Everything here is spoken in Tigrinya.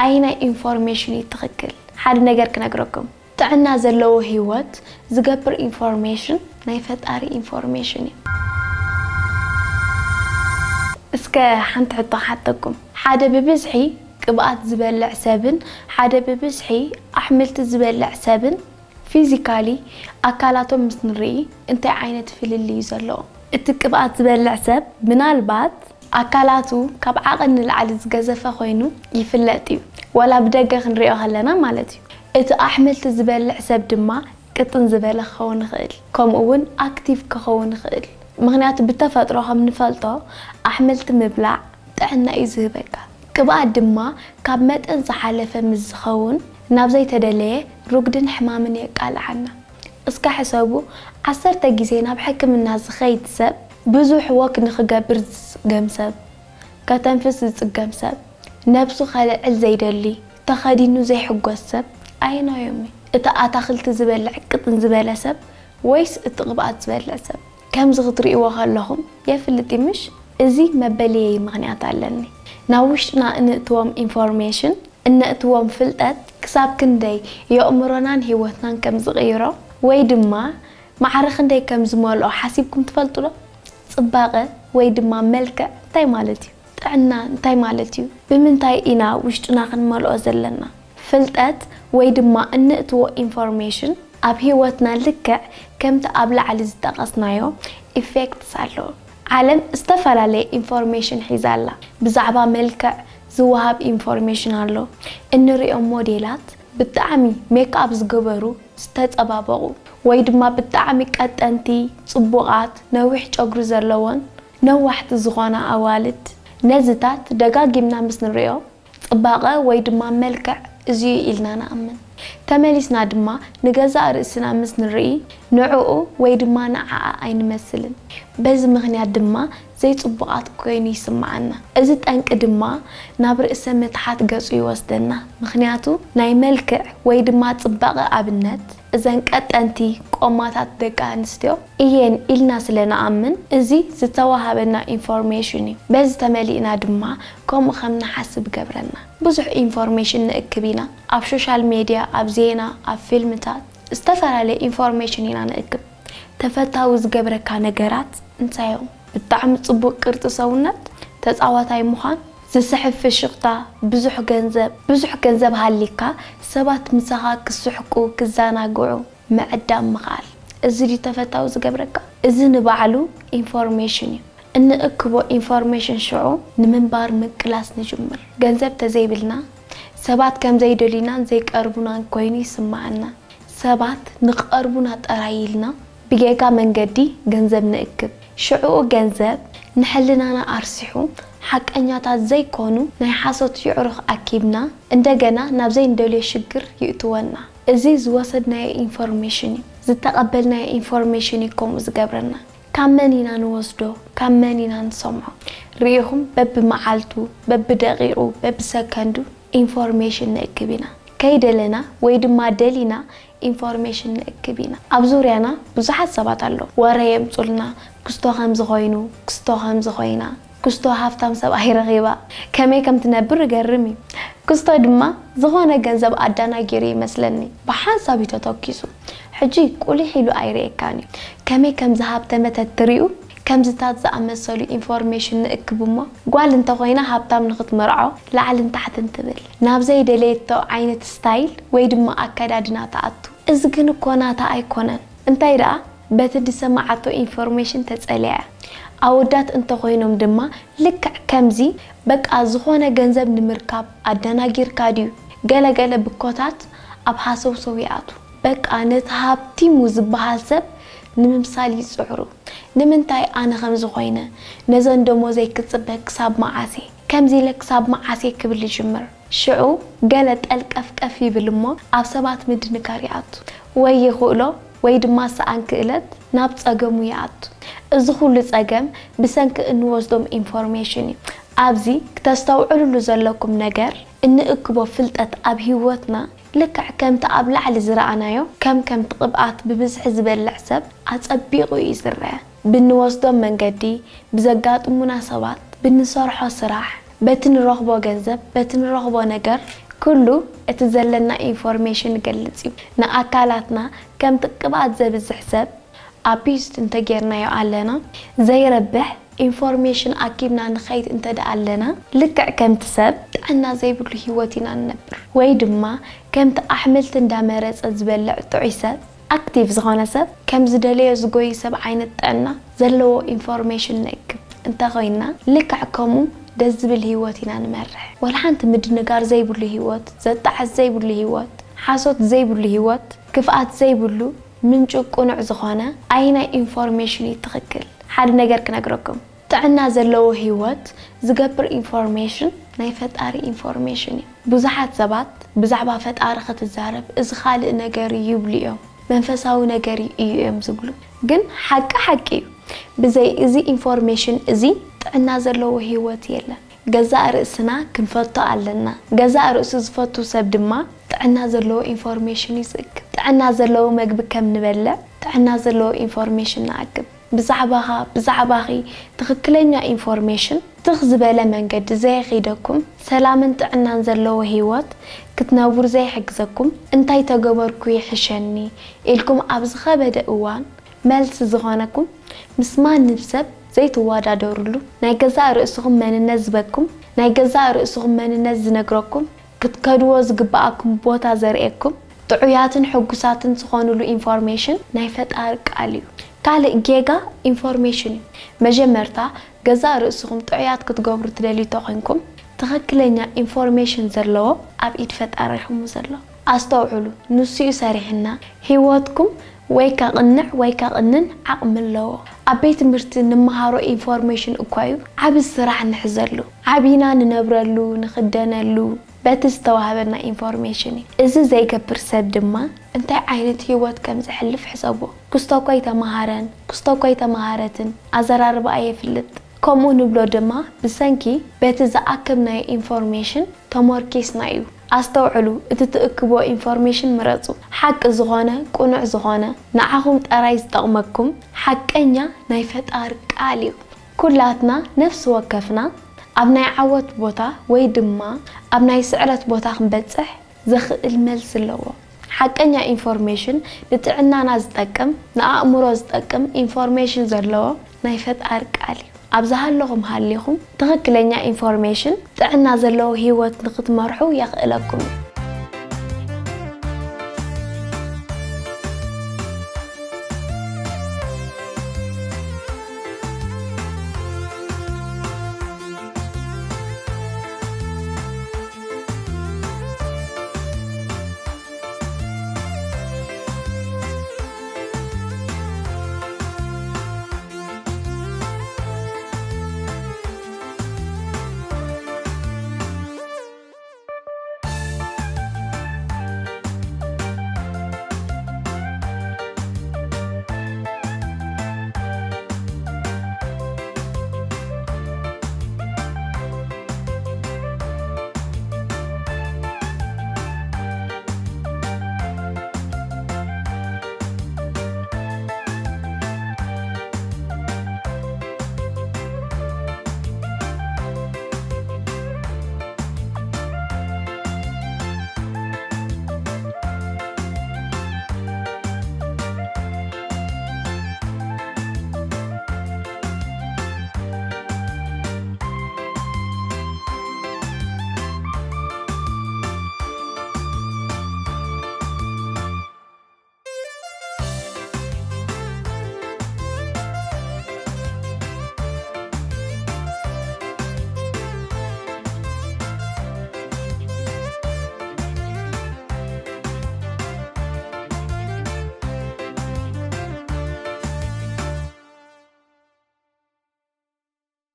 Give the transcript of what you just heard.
ኣይናይ ኢንፎርሜሽን እዩ ትኽክል? ሓደ ነገር ክነግረኩም። ጥዕና ዘለዎ ህይወት ዝገብር ኢንፎርሜሽን ናይ ፈጣሪ ኢንፎርሜሽን እዩ። እስከ ሓንቲ ሕቶ ክሓተኩም። ሓደ ብብዝሒ ቅብኣት ዝበልዕ ሰብን ሓደ ብብዝሒ ኣሕምልቲ ዝበልዕ ሰብን ፊዚካሊ ኣካላቶም ምስ ንርኢ እንታይ ዓይነት ፍልልይ እዩ ዘለዎ? እቲ ቅብኣት ዝበልዕ ሰብ ምናልባት ኣካላቱ ካብ ዓቐን ንላዕሊ ዝገዘፈ ኮይኑ ይፍለጥ እዩ፣ ዋላ ብደገ ክንሪኦ ከለና ማለት እዩ። እቲ ኣሕምልቲ ዝበልዕ ሰብ ድማ ቅጥን ዝበለ ክኸውን ይኽእል፣ ከምኡ እውን ኣክቲቭ ክኸውን ይኽእል። ምኽንያቱ ብተፈጥሮ ከም ንፈልጦ ኣሕምልቲ ምብላዕ ጥዕና እዩ ዝህበካ። ቅብኣት ድማ ካብ መጠን ዝሓለፈ ምስ ዝኸውን ናብ ዘይተደለየ ሩግድን ሕማምን የቃልዓና። እስከ ሕሰቡ፣ ዓሰርተ ግዜ ናብ ሕክምና ዝኸይድ ሰብ፣ ብዙሕ ወክ ንኽገብር ዝጽገም ሰብ፣ ከተንፍስ ዝጽገም ሰብ፣ ነብሱ ከልዕል ዘይደሊ፣ ተኸዲኑ ዘይሕጎስ ሰብ ኣየናዮም እዩ? እቲ ኣታኽልቲ ዝበልዕ ቅጥን ዝበለ ሰብ ወይስ እቲ ቅብኣት ዝበልዕ ሰብ? ከምዚ ክትርእይዎ ከለኹም የፍልጥ ምሽ? እዚ መበልየይ ምኽንያት ኣለኒ። ናብ ውሽጥና እንእትዎም ኢንፎርሜሽን፣ እነእትዎም ፍልጠት ክሳብ ክንደይ የእምሮናን ህይወትናን ከም ዝቕይሮ፣ ወይ ድማ ማዕረ ክንደይ ከም ዝመልኦ ሓሲብኩም ትፈልጡ ዶ? ጽባቐ ወይ ድማ መልክዕ እንታይ ማለት እዩ? ጥዕና እንታይ ማለት እዩ? ብምንታይ ኢና ውሽጥና ክንመልኦ ዘለና? ፍልጠት ወይ ድማ እንእትዎ ኢንፎርሜሽን ኣብ ህይወትና ልክዕ ከምቲ ኣብ ላዕሊ ዝጠቐስናዮ ኢፌክትስ ኣለዎ። ዓለም ዝተፈላለየ ኢንፎርሜሽን ሒዛ ኣላ። ብዛዕባ መልክዕ ዝወሃብ ኢንፎርሜሽን ኣሎ። እንሪኦም ሞዴላት ብጣዕሚ ሜክኣፕ ዝገበሩ፣ ዝተጸባበቑ፣ ወይ ድማ ብጣዕሚ ቀጠንቲ፣ ጽቡቓት፣ ነዊሕ ጨጉሪ ዘለዎን ነዋሕቲ ዝኾና ኣዋልድ። ነዚታት ደጋጊምና ምስ ንሪኦ፣ ጽባቐ ወይ ድማ መልክዕ እዚ እዩ ኢልና ንኣምን። ተመሊስና ድማ ንገዛእ ርእስና ምስ ንርኢ፣ ንዕኡ ወይ ድማ ንዓኣ ኣይንመስልን። በዚ ምኽንያት ድማ ዘይጽቡቓት ኮይኑ ይስምዓና። እዚ ጠንቂ ድማ ናብ ርእሰ ምትሓት ገጹ ይወስደና። ምኽንያቱ ናይ መልክዕ ወይ ድማ ጽባቐ ኣብነት፣ እዘን ቀጠንቲ ቆማታት ደቂ ኣንስትዮ እየን ኢልና ስለ ንኣምን፣ እዚ ዝተዋሃበና ኢንፎርሜሽን እዩ። በዚ ተመሊእና ድማ ከምኡ ከም ንሓስብ ገብረና። ብዙሕ ኢንፎርሜሽን ንእክብ ኢና። ኣብ ሶሻል ሜድያ፣ ኣብ ዜና፣ ኣብ ፊልምታት ዝተፈላለየ ኢንፎርሜሽን ኢና ንእክብ። ተፈታዊ ዝገብረካ ነገራት እንታይ እዮም? ብጣዕሚ ጽቡቕ ቅርጺ ሰውነት፣ ተጻዋታይ ምዃን፣ ዝስሕብ ፍሽኽታ፣ ብዙሕ ገንዘብ። ብዙሕ ገንዘብ ሃሊካ ሰባት ምሳኻ ክስሕቁ፣ ክዘናግዑ ምዕዳም ምኽኣል። እዚ ድዩ ተፈታዊ ዝገብረካ? እዚ ንባዕሉ ኢንፎርሜሽን እዩ። እንእክቦ ኢንፎርሜሽን ሽዑ ንምንባር ምቅላስ ንጅምር። ገንዘብ ተዘይብልና ሰባት ከም ዘይደልዩናን ዘይቀርቡናን ኮይኑ ይስምዓና። ሰባት ንኽቐርቡና ጥራይ ኢልና ብጌጋ መንገዲ ገንዘብ ንእክብ። ሽዑኡ ገንዘብ ንሕልናና ኣርሲሑ ሓቀኛታት ዘይኮኑ ናይ ሓሶት የዕሩኽ ኣኪብና እንደገና ናብ ዘይንደልዮ ሽግር ይእትወና። እዚ ዝወሰድናዮ ኢንፎርሜሽን እዩ፣ ዝተቐበልናዮ ኢንፎርሜሽን እዩ ከምኡ ዝገብረና። ካብ መን ኢና ንወስዶ? ካብ መን ኢና ንሰምዖ? ርኢኹም በብመዓልቱ፣ በብደቂቑ፣ በብሰከንዱ ኢንፎርሜሽን ንእክብ ኢና። ከይደለና ወይ ድማ ደሊና ኢንፎርሜሽን ንእክብ ኢና። ኣብ ዙርያና ብዙሓት ሰባት ኣለዉ። ወረ የምጹልና፣ ክስቶ ከምዚ ኮይኑ፣ ክስቶ ከምዚ ኮይና፣ ክስቶ ሃፍታም ሰብኣይ ረኺባ፣ ከመይ ከም ትነብር ይገርም እዩ። ክስቶ ድማ ዝኾነ ገንዘብ ኣዳናጊሩ ይመስለኒ። ብሓንሳብ እዩ ተተኪሱ። ሕጂ ቁሊሕ ኢሉ ኣይርእየካን እዩ። ከመይ ከም ዝሃብተመ ተትሪኡ፣ ከምዚታት ዝኣመሰሉ ኢንፎርሜሽን ንእክብ እሞ፣ ጓል እንተኾይና ሃብታም ንኽትመርዖ ላዕልን ታሕትን ትብል። ናብ ዘይደለየቶ ዓይነት ስታይል ወይ ድማ ኣከዳድና ትኣቱ። እዚ ግን እኮ ናታ ኣይኮነን። እንታይ ደኣ፣ በቲ ዝሰማዓቶ ኢንፎርሜሽን ተጸሊኣ። ኣወዳት እንተኾይኖም ድማ ልክዕ ከምዚ፣ በቃ ዝኾነ ገንዘብ ንምርካብ ኣደናጊርካ ድዩ? ገለገለ ብኮታት ኣብ ሃሰውሰው ይኣቱ። በቃ ነቲ ሃብቲሙ ዝበሃል ሰብ ንምምሳል ይጽዕሩ። ንምንታይ ኣነ ከምዚ ኮይነ? ነዘን ደሞዘይ ክጽበ ክሳብ መዓስ እየ? ከምዚ ኢለ ክሳብ መዓስ እየ ክብል ይጅምር። ሽዑ ገለ ጠልቀፍቀፍ ይብል እሞ ኣብ ሰባት ምድንጋር ይኣቱ። ወይ ይኽእሎ ወይ ድማ ሰኣን ክእለት ናብ ጸገሙ ይኣቱ። እዚ ኩሉ ጸገም ብሰንኪ እንወስዶም ኢንፎርሜሽን እዩ። ኣብዚ ክተስተውዕሉሉ ዘለኩም ነገር፣ እንእክቦ ፍልጠት ኣብ ህይወትና ልክዕ ከምቲ ኣብ ላዕሊ ዝረኣናዮ ከም ከምቲ ቅብኣት ብብዝሒ ዝበልዕ ሰብ ኣጸቢቑ እዩ ዝረአ። ብንወስዶም መንገዲ፣ ብዘጋጥሙና ሰባት፣ ብንሰርሖ ስራሕ፣ በቲ ንረኽቦ ገንዘብ፣ በቲ ንረኽቦ ነገር ኩሉ እቲ ዘለና ኢንፎርሜሽን ይገልጽ እዩ። ንኣካላትና ከምቲ ቅብኣት ዘብዝሕ ሰብ ኣቢዩዝድ እንተጌርናዮ ኣለና ዘይረብሕ ኢንፎርሜሽን ኣኪብና ንኸይድ እንተ ደኣ ኣለና፣ ልክዕ ከምቲ ሰብ ጥዕና ዘይብሉ ህይወት ኢና ንነብር። ወይ ድማ ከምቲ ኣሕምልቲ እንዳመረጸ ዝበልዕ ጥዑይ ሰብ፣ ኣክቲቭ ዝኾነ ሰብ፣ ከም ዝደለዮ ዝጎይ ሰብ ዓይነት ጥዕና ዘለዎ ኢንፎርሜሽን ንእክብ እንተኾይና፣ ልክዕ ከምኡ ደስ ዝብል ህይወት ኢና ንመርሕ። ወላ ሓንቲ ምድንጋር ዘይብሉ ህይወት፣ ዘጣዕስ ዘይብሉ ህይወት፣ ሓሶት ዘይብሉ ህይወት፣ ክፍኣት ዘይብሉ ምንጩ ቅኑዕ ዝኾነ ኣይናይ ኢንፎርሜሽን እዩ ትኽክል። ሓደ ነገር ክነግረኩም። ጥዕና ዘለዎ ህይወት ዝገብር ኢንፎርሜሽን ናይ ፈጣሪ ኢንፎርሜሽን እዩ። ብዙሓት ሰባት ብዛዕባ ፈጣሪ ክትዛረብ እዚ ካልእ ነገር እዩ ይብሉ እዮም። መንፈሳዊ ነገር እዩ እዮም ዝብሉ። ግን ሓቂ ሓቂ እዩ። ብዘይ እዚ ኢንፎርሜሽን እዚ ጥዕና ዘለዎ ህይወት የለን። ገዛእ ርእስና ክንፈቶ ኣለና። ገዛእ ርእሱ ዝፈቱ ሰብ ድማ ጥዕና ዘለዎ ኢንፎርሜሽን እዩ ዝእክብ። ጥዕና ዘለዎ መግቢ ከም ንበልዕ ጥዕና ዘለዎ ኢንፎርሜሽን ንኣክብ። ብዛዕባኻ፣ ብዛዕባኺ ትኽክለኛ ኢንፎርሜሽን ትኽ ዝበለ መንገዲ ዘየኺደኩም፣ ሰላምን ጥዕናን ዘለዎ ህይወት ክትነብሩ ዘይሕግዘኩም፣ እንታይ ተገበርኩ ይሕሸኒ ኢልኩም ኣብ ዝኸበደ እዋን መልሲ ዝኾነኩም፣ ምስ ማንም ሰብ ዘይትወዳደሩሉ፣ ናይ ገዛእ ርእስኹም መንነት ዝበኩም፣ ናይ ገዛእ ርእስኹም መንነት ዝነግረኩም፣ ክትከድዎ ዝግብኣኩም ቦታ ዘርእየኩም፣ ጥዑያትን ሕጉሳትን ዝኾኑሉ ኢንፎርሜሽን ናይ ፈጣሪ ቃል እዩ። ካልእ ጌጋ ኢንፎርሜሽን እዩ። መጀመርታ ገዛእ ርእስኹም ጥዑያት ክትገብሩ ትደልዩ ተኾይንኩም፣ ትኽክለኛ ኢንፎርሜሽን ዘለዎ ኣብ ኢድ ፈጣሪ ኢኹም ዘሎ። ኣስተውዕሉ፣ ንሱ እዩ ሰሪሕና። ህይወትኩም ወይ ከቕንዕ ወይ ከቕንን ዓቕሚ ኣለዎ። ኣብ ቤት ትምህርቲ ንመሃሮ ኢንፎርሜሽን እኳ እዩ ዓቢ ስራሕ ንሕዘሉ። ዓቢና ንነብረሉ፣ ንኽደነሉ፣ በቲ ዝተዋህበና ኢንፎርሜሽን እዩ። እዚ ዘይገብር ሰብ ድማ እንታይ ዓይነት ህይወት ከም ዘሕልፍ ሕሰቦ። ክስቶ እኳ ኣይተመሃረን፣ ክስቶ እኳ ኣይተመሃረትን፣ ኣዘራርባ ኣየፍልጥ። ከምኡ ንብሎ ድማ ብሰንኪ በቲ ዝኣከብናዮ ኢንፎርሜሽን ተሞርኪስና እዩ። ኣስተውዕሉ፣ እቲ ትእክብዎ ኢንፎርሜሽን ምረጹ። ሓቂ ዝኾነ፣ ቅኑዕ ዝኾነ፣ ንዓኹም ጥራይ ዝጠቕመኩም ሓቀኛ ናይ ፈጣሪ ቃል እዩ። ኩላትና ነፍሲ ወከፍና ኣብ ናይ ዓወት ቦታ ወይ ድማ ኣብ ናይ ስዕረት ቦታ ክንበጽሕ ዘኽእል መልሲ ኣለዎ። ሓቀኛ ኢንፎርሜሽን ንጥዕናና ዝጠቅም፣ ንኣእምሮ ዝጠቅም ኢንፎርሜሽን ዘለዎ ናይ ፈጣሪ ቃል እዩ። ኣብ ዝሃለኹም ሃሊኹም ትኽክለኛ ኢንፎርሜሽን ጥዕና ዘለዎ ህይወት ንኽትመርሑ የኽእለኩም እዩ።